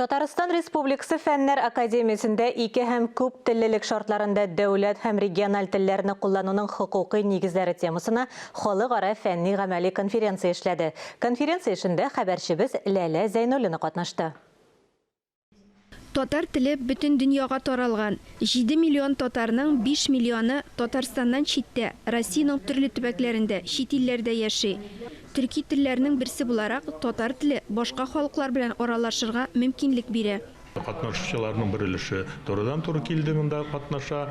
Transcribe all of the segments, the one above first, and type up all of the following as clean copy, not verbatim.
Татарстан Республикасы Фәннәр академиясендә ике һәм күп теллелек шартларында дәүләт һәм региональ телләрне куллануның хокукый нигезләре темасына халыкара фәнни-гамәли конференция эшләде. Конференция эшендә хәбәрчебез Ләлә Зәйнуллина катнашты. Татар теле бөтен дөньяга таралган. Җиде миллион татарның биш миллионы Татарстаннан читтә, Россиянең төрле төбәкләрендә, чит илләрдә яши. Төрки телләрнең берсе буларак, татар теле башка халыклар белән аралашырга мөмкинлек бирә. Катнашучыларның бер өлеше турыдан-туры килде монда катнаша,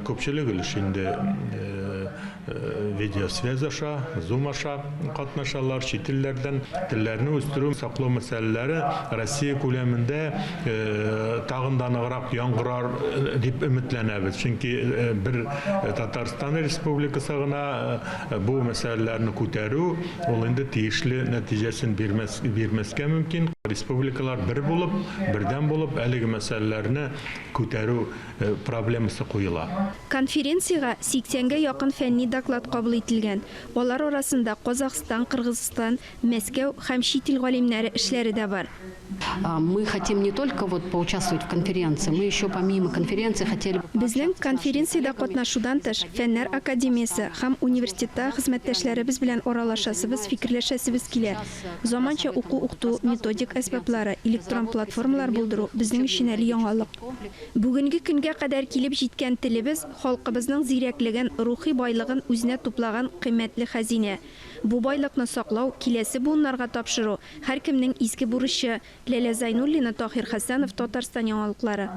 күпчелек өлеше инде видеосвязь аша, Zoom аша катнашалар, чит илләрдән. Телләрне үстерү, саклау мәсьәләләре Россия күләмендә тагын да ныграк яңгырар дип өметләнәбез. Чөнки бер Татарстан Республикасы гына Бу мәсьәләләрне күтәрү, ул инде тиешле нәтиҗәсен бирмәс, бирмәскә мөмкин. Республикалар бер булып, бердәм булып, әлеге мәсьәләләрне күтәрү проблемасы куела. Конференциягә сиксәнгә якын фәнни доклад кабул ителгән. Алар арасында Казахстан, Кыргызстан, Мәскәү һәм чит ил галимнәре эшләре дә бар. Мы хотим не только вот поучаствовать в конференции, мы еще помимо конференции хотели бы Безнең конференциядә катнашудан тыш, Фәннәр академиясе һәм университетта хезмәттәшләребез белән аралашасыбыз, фикерләшәсебез килә. Заманча уку-укыту методик әсбаплары, электрон платформалар булдыру безнең өчен әле яңалык. Бүгенге көнгә кадәр килеп җиткән телебез, халкыбызның зирәклеген, рухи байлыгын үзенә туплаган кыйммәтле хәзинә. Бу байлыкны саклау, киләсе буыннарга тапшыру, һәркемнең изге бурычы. Ләлә Зайнуллина, Таһир Хәсәнов, Татарстан яңалыклары.